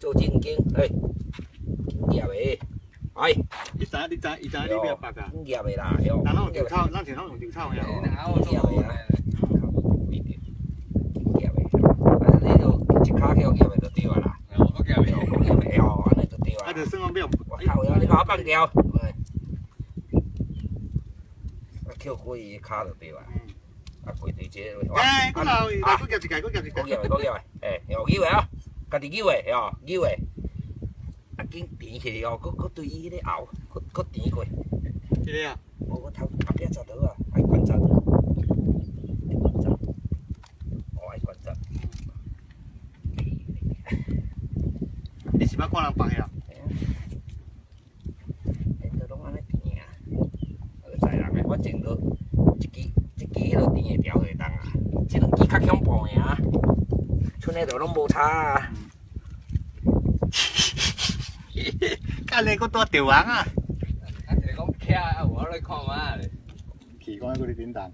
做正經，哎，緊夾的，哎，你知你知，伊知你欲縛啊？緊夾的啦，哟。人攏用稻草，咱是攏用稻草呀。緊夾的啊，緊夾的，啊，你就一跤去夾的就對啊啦。我夾的，夾的哦，按呢就對啊。啊，就算講欲。我靠呀！你共我放掉，啊，扣過伊跤就對啊。啊，規堆這個。哎，閣留，來，閣夾一個，閣夾一個。閣夾的，閣夾的，哎，哦，扭的啊，家己扭的，哦，扭的。啊，緊甜起來哦，閣閣對伊彼个喉，閣閣甜過。這个啊？無，我頭後壁十倒啊，愛觀察。愛觀察。我愛觀察。你是捌看人縛的啊？欸，都攏按呢甜啊！啊，就在人的，我種落一支，一支彼落甜的條就會當啊，這兩支較恐怖爾，賰彼就攏無差啊。按呢閣拄著人啊！啊，一个講徛啊，有我來看覓咧。奇怪，閣咧叮當。